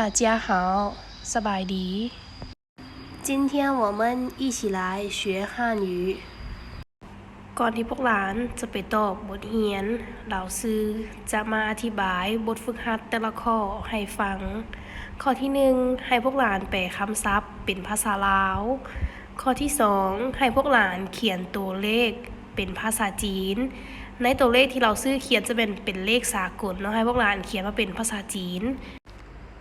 大家好 ສະບາຍດີ 今天我们一起来学汉语 ກ່ອນທີ່ພວກຫຼານຈະໄປຕອບບົດຮຽນ, ລາວຊື່ຈະມາອະທິບາຍບົດຝຶກຫັດແຕ່ລະຂໍ້ໃຫ້ຟັງ. ຂໍ້ທີໜຶ່ງ ໃຫ້ພວກຫຼານແປຄຳສັບເປັນພາສາລາວ. ຂໍ້ທີສອງ ໃຫ້ພວກຫຼານຂຽນຕົວເລກເປັນພາສາຈີນ. ໃນຕົວເລກທີ່ລາວຊື່ຂຽນຈະແມ່ນເປັນເລກສາກົນເນາະ, ໃຫ້ພວກຫຼານຂຽນມາເປັນພາສາຈີນ.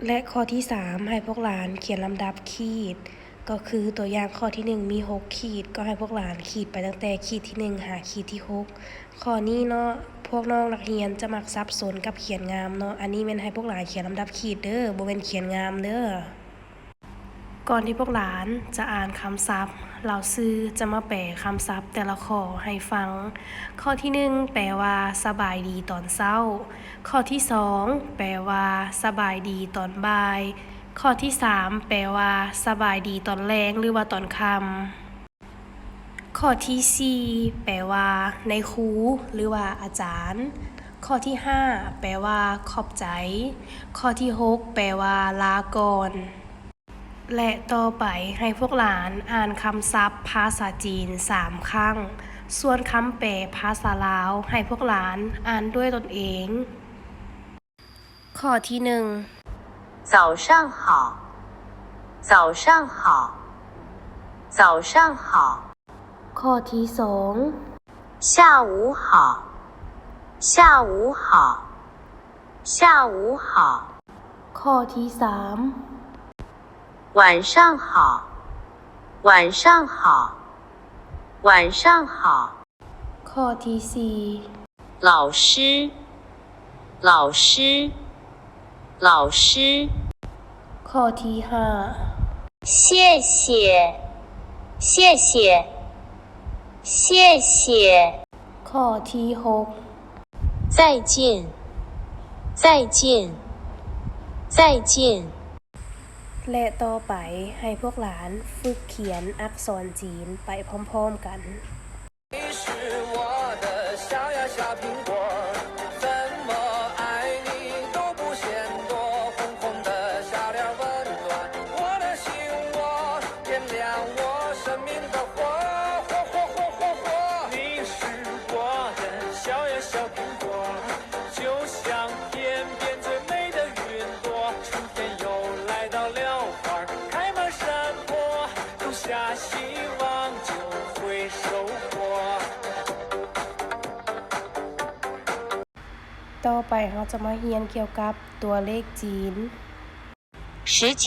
ແລະ ຂໍ້ທີສາມ ໃຫ້ພວກຫຼານຂຽນລຳດັບຂີດ, ກໍຄືຕົວຢ່າງຂໍ້ທີໜຶ່ງມີຫົກຂີດ, ກໍໃຫ້ພວກຫຼານຂີດໄປຕັ້ງແຕ່ຂີດທີໜຶ່ງຫາຂີດທີຫົກ. ຂໍ້ນີ້ເນາະ ພວກນ້ອງນັກຮຽນຈະມັກສັບສົນກັບຂຽນງາມເນາະ, ອັນນີ້ແມ່ນໃຫ້ພວກຫຼານຂຽນລຳດັບຂີດເດີ້, ບໍ່ແມ່ນຂຽນງາມເດີ້. ກ່ອນທີ່ພວກຫຼານຈະອ່ານຄຳສັບ, ລາວຊື່ຈະມາແປຄຳສັບແຕ່ລະຂໍ້ໃຫ້ຟັງ. ຂໍ້ທີໜຶ່ງ ແປວ່າ ສະບາຍດີຕອນເຊົ້າ. ຂໍ້ທີສອງ ແປວ່າ ສະບາຍດີຕອນບ່າຍ. ຂໍ້ທີສາມ ແປວ່າ ສະບາຍດີຕອນແລງ ຫຼືວ່າຕອນຄ່ຳ. ຂໍ້ທີສີ່ ແປວ່າ ນາຍຄູ ຫຼືວ່າອາຈານ. ຂໍ້ທີຫ້າ ແປວ່າ ຂອບໃຈ. ຂໍ້ທີຫົກ ແປວ່າ ລາກ່ອນ. ແລະ ຕໍ່ໄປໃຫ້ພວກຫຼານອ່ານຄຳສັບພາສາຈີນສາມຄັ້ງ, ສ່ວນຄຳແປພາສາລາວໃຫ້ພວກຫຼານອ່ານດ້ວຍຕົນເອງ. ຂໍ້ທີໜຶ່ງ 早上好 早上好 早上好 ຂໍ້ທີສອງ 下午好 下午好 下午好 ຂໍ້ທີສາມ 晚上好 晚上好 晚上好 ຂໍ້ທີສີ່ 老师 老师 老师 ຂໍ້ທີຫ້າ 谢谢 谢谢 谢谢 ຂໍ້ທີຫົກ 再见 再见 再见 ແລະ ຕໍ່ໄປໃຫ້ພວກຫຼານຝຶກຂຽນອັກສອນຈີນໄປພ້ອມໆກັນ. 你是我的小呀小苹果，怎么爱你都不嫌多，红红的小脸温暖我的心窝，点亮我生命的火，火火火火火。你是我的小呀小苹果，就像天边最美的云朵，春天又来到了花儿，开满山坡，种下希望就会收获。 ຕໍ່ໄປເຮົາຈະມາຮຽນກ່ຽວກັບຕົວເລກຈີນ. 十九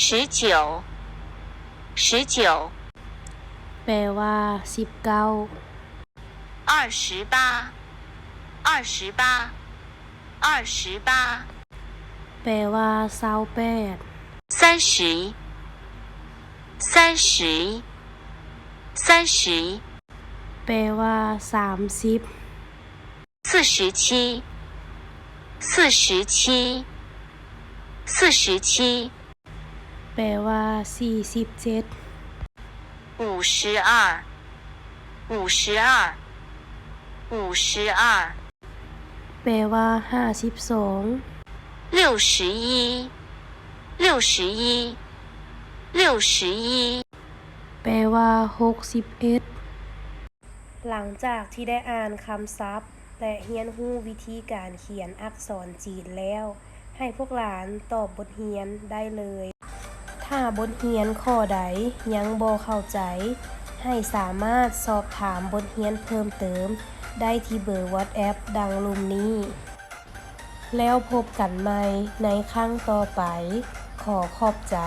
十九 十九 ແປວ່າ ສິບເກົ້າ. 二十八 二十八 二十八 ແປວ່າ ຊາວແປດ. 三十 三十 三十 ແປວ່າ ສາມສິບ. 四十七 四十七 四十七 ແປວ່າ ສີ່ສິບເຈັດ. 五十二 五十二 五十二 ແປວ່າ ຫ້າສິບສອງ. 六十一 六十一 六十一 ແປວ່າ ຫົກສິບເອັດ. ຫຼັງຈາກທີ່ໄດ້ອ່ານຄຳສັບ ແລະ ຮຽນຮູ້ວິທີການຂຽນອັກສອນຈີນແລ້ວ, ໃຫ້ພວກຫຼານຕອບບົດຮຽນໄດ້ເລີຍ. ຖ້າບົດຮຽນຂໍ້ໃດຍັງບໍ່ເຂົ້າໃຈ, ໃຫ້ສາມາດສອບຖາມບົດຮຽນເພີ່ມເຕີມໄດ້ທີ່ເບີ WhatsApp ດັ່ງລຸ່ມນີ້. ແລ້ວພົບກັນໃໝ່ໃນຄັ້ງຕໍ່ໄປ. ຂໍຂອບໃຈ.